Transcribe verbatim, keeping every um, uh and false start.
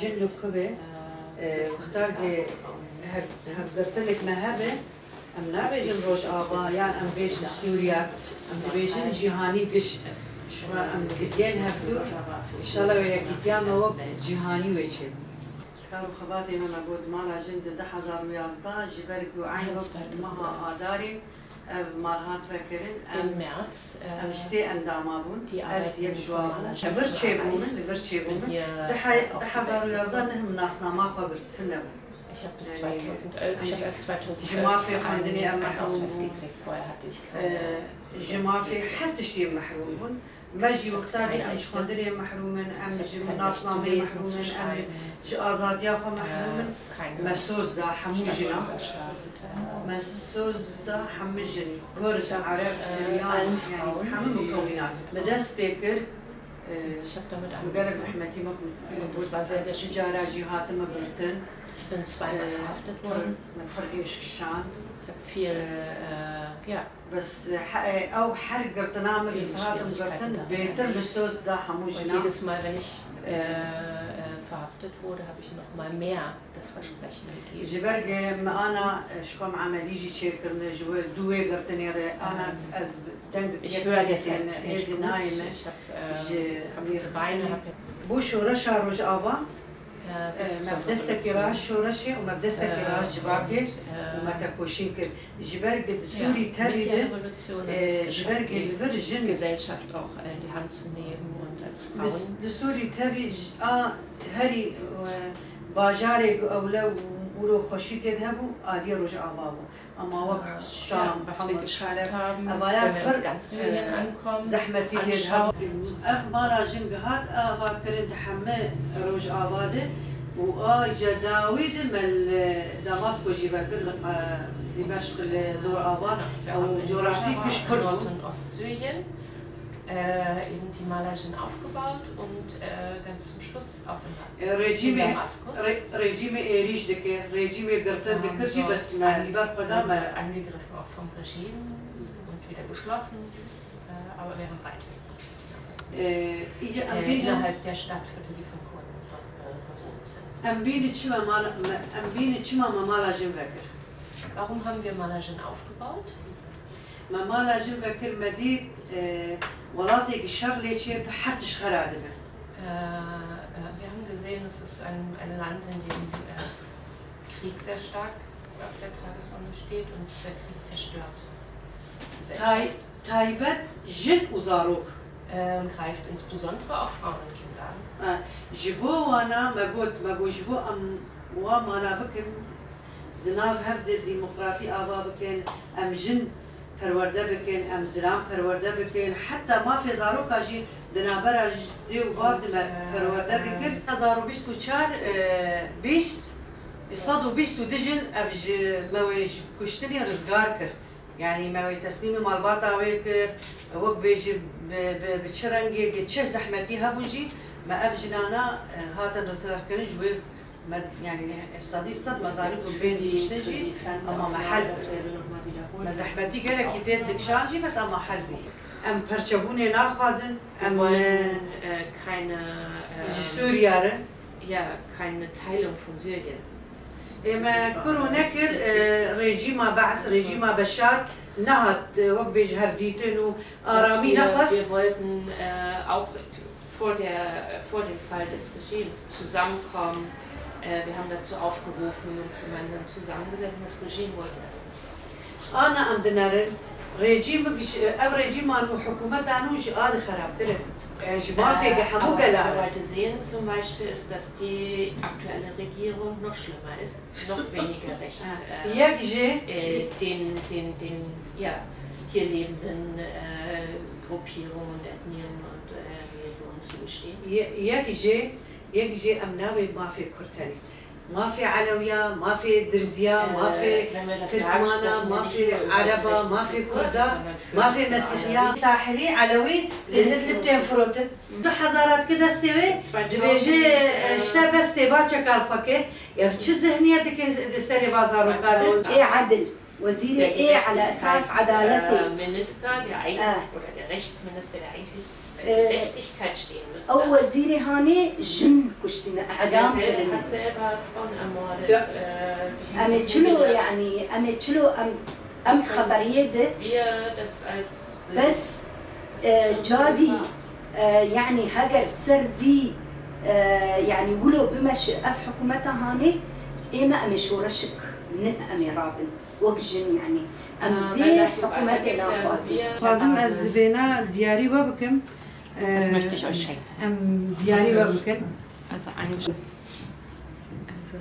Li ku be, e, wexta ku hev-, hevgirtinek me hebe, em nabêjin Rojava, yan em bêjin Sûriye, em dibêjin cîhanî giş. Şima em digihên hevdû, înşallah wê yekîtiya me wek cîhanî wê çêbû. Kar û xebatê me, me got mala jin di du hezar û yazdeh ji ber ku eyn wek meha Adarê ev mal hat vekirin. Em, em ji sê endama bûn. Ez yek ji wan bûm. Li vir çêbû min, li vir çêbû min. Di he-, du hezar û yazdeh neh min nasnama xwe girt, tune bû. Yanî, em ji, ji mafê xwendinê em mehrûm bûn. Ee, ji mafê her tiştî em mehrûm bûn. Me jî wexta dî em ji xwendinê mehrûm in, em ji nasnameyê mehrûm in, em ji azadiya xwe mehrûm in. Me soz da hemû jina. Me soz da hemû jin, Kurd, Ereb, Siryan, yanî hemû mukewînat. Me dest pê kir, e, min gelek zehmetî me ku ez du cara jî hatime girtin. E, pir, me pir êş kişand. E, Bes, he, ew her girtina min, ez hatim girtin, bêtir bi soz da hemû jina. Jedes Mal, wenn ich, äh, äh, verhaftet wurde, habe ich noch mal mehr das Versprechen gegeben. Ji ber ku me ana, e, ji xwe me emelî jî çêkirine, ji wê du wê girtinê re, ana ez deng bi yek têne, hêdî nayê me ji nêxistinê. Bo şoreşa Rojava, e, me bi destekî rast şoreşê û me bi destekî rast civakê û me tekoşîn kir. Ji ber ku di Sûrî tevî de, e, ji ber ku li vir jin Gesellschaft auch, äh, in die Hand zu nehmen und als Frauen. Di, di Sûrî tevî ji a herî, e, bajarê ku ewle û ûro xweşî tê de hebû, aliyê Rojava bû. Ama wek Şam, Hims, Heleb, evaya pir, e, zehmetî tê de hebû. Ev mala jin gihat avakirin di heme Rojava de û a ji dawî de me li Damasko jî vekir, li, e, Dîmeşq, li Zorava, ew cografî giş Kurd bû. Nordost Syrien, äh, eben die Mala jin aufgebaut und, äh, ganz zum Schluss auch in, in Damaskus. E, rejîmê, re-, rejîmê êrîş dike, rejîmê girtin dikir jî, bes me li ber xwe da me. Angegriffen auch vom Regime und wieder geschlossen, äh, aber wir haben weiterhin, äh, innerhalb der Stadtviertel, die von Kurden dort, äh, bewohnt sind. Em bînin çima mal-, me, em bînin çima me mala jin vekir? Warum haben wir Mala jin aufgebaut? Me mala jin vekir, me dît, e, welatê ku şer lê çêbe her tişt xera dibe. Äh, äh, wir haben gesehen, es ist ein, ein Land, in dem, äh, Krieg sehr stark auf der Tagesordnung steht und dieser Krieg zerstört Gesellschaft. Tay-, taybet jin û zarok. Äh, und greift insbesondere auch Frauen und Kinder an. E, ji bo wana me got, me got, ji bo em wa mala bikin, di nav hev de demokratî ava bikin, em jin perwerde bikin, em zilam perwerde bikin, heta mafê zaroka jî di navbera dê û bav de me perwerde dikir. Du hezar û bîst û çar, e, bîst, sed û bîst û du jin ev ji me wê ji kuştinê rizgar kir. Yanî me wê teslîmê malbata wê kir, wek bêjî bi, bi, bi çi rengê, bi çi zehmetî hebû jî, me ev jinana, e, hatin rizgarkirin ji wê. Me, yanî, sedî sed me zanî ku bên kuştin jî, ama me hel, me zehmetî gelekî tê dikişan jî, bes ama hel bû. Em perçebûnê naxwazin, em, e, ji Sûriye re. Ja, keine Teilung von Syrien. Ê me kur û nekir, e, rejîma Bees, rejîma Beşar nehat, e, wek bêjî hevdîtin û aramî nexwest. Wir wollten, äh, auch vor der, vor dem Fall des Regimes zusammenkommen. Äh, wir haben dazu aufgerufen, uns gemeinsam zusammengesetzt und das Regime wollte das nicht. Ana em dinerin, rejîmik ji, ev rejîman û hikûmetan û ji a de xerabtir in. E, ji mafê ge hemû gela. Äh, aber was wir heute sehen zum Beispiel, ist, dass die aktuelle Regierung noch schlimmer ist, noch weniger Recht, äh, yek jî, äh, den, den, den, ja, hier lebenden, äh, Gruppierungen, Ethnien und, äh, Religionen zugestehen. Ye-, yek jî, yek jî em nabê mafê Kurd tenê. Mafê Elewiya, mafê Dirziya, mafê Tirkmana, mafê Ereba, mafê Kurda, mafê Mesîhiya. Sahilî Elewî li Idlib tên firotin. Du hezar dike destê wê, dibêje, e, işte bes tê va çekal xwe ke. Ev çi zihniye dike di serê va zaroka de? Ê Edil, wezîrê ê ala esas edaletê. Minister, der eigentlich, oder der Rechtsminister, der eigentlich Gerechtigkeit stehen müsste. Ew wezîrê hanê jin kuştîne, Er edam selber, kirine. Hat selber Frauen ermordet. Ja. Äh, die Em ê Hüten çilo gelegt. Yanî, em ê çilo em, em xeberiyê de Wir das als bes e, cadî e, yanî heger ser vî e, yanî wilo bimeşe ev hikûmeta hanê, ême em ê şoreşik nih em ê rabin wek jin yanî. Em vê hikûmetê naxwazin. Xwazim ez vêna diyarî we bikim. Das möchte ich euch schenken. Em diyarî we bikin. Also eigentlich. Also,